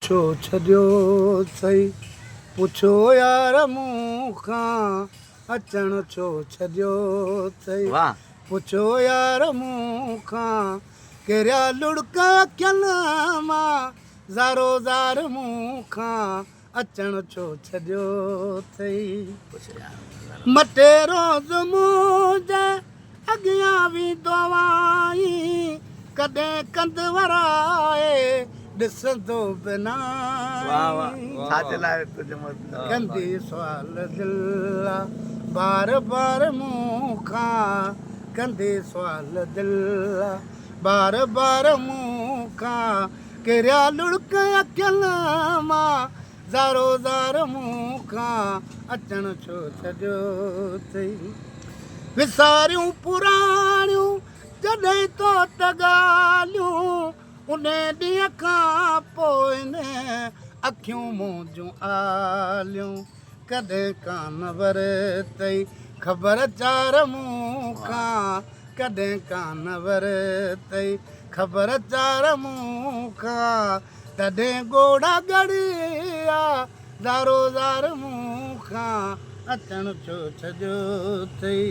ڇو ڇڏيو اٿئي پڇو يار مون کان اچڻ ڇو ڇڏيو اٿئي پڇو يار مون کان ڪريا لڙڪ اکين مان زارو زار مون کان اچڻ ڇو ڇڏيو اٿئي مٽي روز منهنجي اڳيان ويندو آهين ڪڏهن ڪنڌ ورائي ڏسندو به ناهين ڪندي سوال دل آ بار بار مون کان ڪندي سوال دل آ بار بار مون کان ڪريا لڙڪ اکين مان زارو زار مون کان اچڻ ڇو ڇڏيو اٿئي. وساريون پراڻيون جڏهن تو ته ڳالهيون انهي ڏينهن کان پوء نه اکيون منهنجون آليون ڪڏهن ڪانه ورتئي خبر چار مون کان ڪڏهن ڪانه ورتئي خبر چار مون کان تڏهن ڳوڙها ڳڙيا زارو زار مون کان اچڻ ڇو ڇڏيو اٿئي.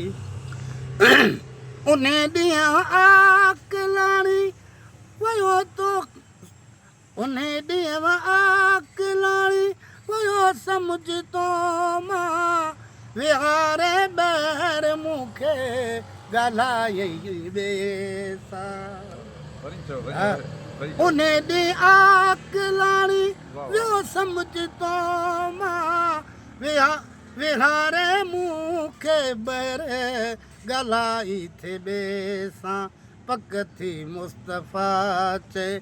انهي ڏينهن عاقلاڻي ويو تو انهي ڏينهن عاقلاڻي ويو سمجهه تو مان ويهاري ٻهر مون کي ڳالهايئي ٻئي سان. انهي ڏينهن عاقلاڻي ويو سمجهه تو مان ويهاري مون کي ٻهر ڳالهائي ٿي ٻئي سان. پڪ ٿي مصطفيٰ چئي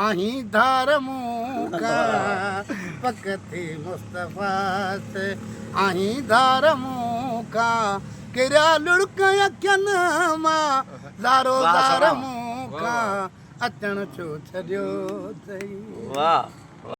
آهين ڌار مون کان پڪ ٿي مصطفيٰ چئي آهين ڌار مون کان ڪريا لڙڪ اکين مان زارو زار مون کان اچڻ ڇو ڇڏيو اٿئي. واھ.